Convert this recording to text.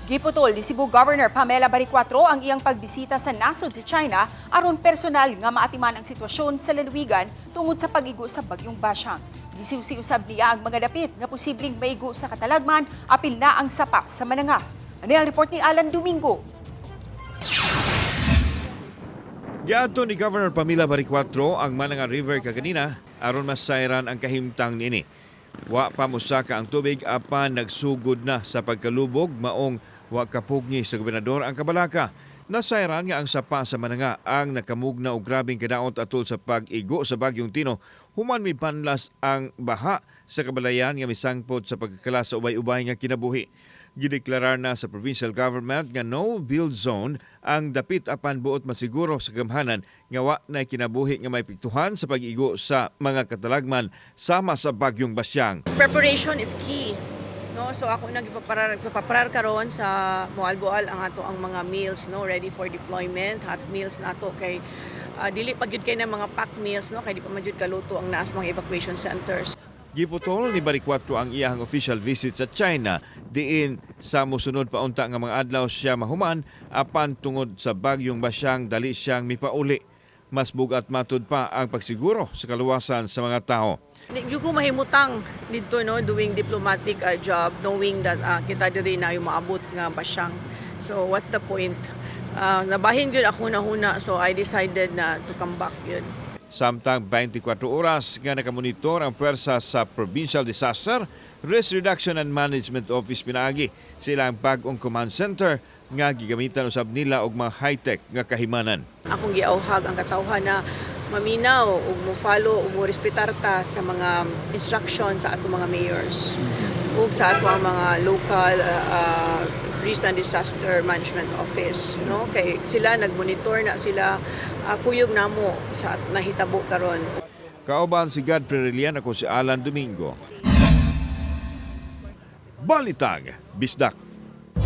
Giputol ni Cebu Governor Pamela Baricuatro ang iyang pagbisita sa nasod sa China aron personal nga maatiman ang sitwasyon sa lalawigan tungod sa pag-igo sa bagyong Basyang. Gisiusi usab niya ang mga dapit nga posibleng maigo sa katalagman, apil na ang sapa sa Mananga. Ano ang report ni Alan Domingo? Giadto ni Governor Pamela Baricuatro ang Mananga River kaganina aron masayran ang kahimtang niini. Wa pa mosaka ang tubig apan nagsugod na sa pagkalubog, maong wa kapugni sa gobernador ang kabalaka. Nasayran nga ang sapa sa Mananga ang nakamugna og grabeng kadaot atol sa pag-igo sa bagyong Tino human mibanlas ang baha sa kabalayan nga misangpot sa pagkakala sa ubay-ubay nga kinabuhi. Gideklarar na sa provincial government nga no build zone ang dapit apan buot masiguro sa gamhanan nga wa na kinabuhi nga maepektuhan sa pag-igo sa mga katalagman sama sa bagyong Basyang. Preparation is key. No, so ako nagpaparar karon sa Moalboal ang ato ang mga meals, no, ready for deployment, hot meals nato kay dili pa gyud kay na mga pack meals, no, kay di pa man gyud kaluto ang naas mga evacuation centers. Giputol ni Baricuatro ang iyahang official visit sa China diin sa musunod pa unta nga mga adlaw siya mahuman, apan tungod sa bagyong Basyang dali siyang mipauli. Mas bugat matud pa ang pagsiguro sa kaluwasan sa mga tao. Di gyud ko mahimutang didto, no, doing diplomatic job knowing that kita diri na yung maabot nga Basyang. So what's the point? Nabahin gyud ako na huna, so I decided na to come back yun. Samtang 24 oras nga nakamonitor ang puwersa sa Provincial Disaster Risk Reduction and Management Office pinaagi sa ilang bag-ong command center nga gigamitan usab nila og mga high-tech nga kahimanan. Akong giauhag ang katawhan na maminaw ug mo-follow ug mo respetar ta sa mga instructions sa atong mga mayors ug sa ato ang mga local risk and disaster management office, no, kay sila nagmonitor na sila, kuyog namo sa nahitabo karon. Kauban si Godfrey Relian, ako si Alan Domingo. Balitang Bisdak.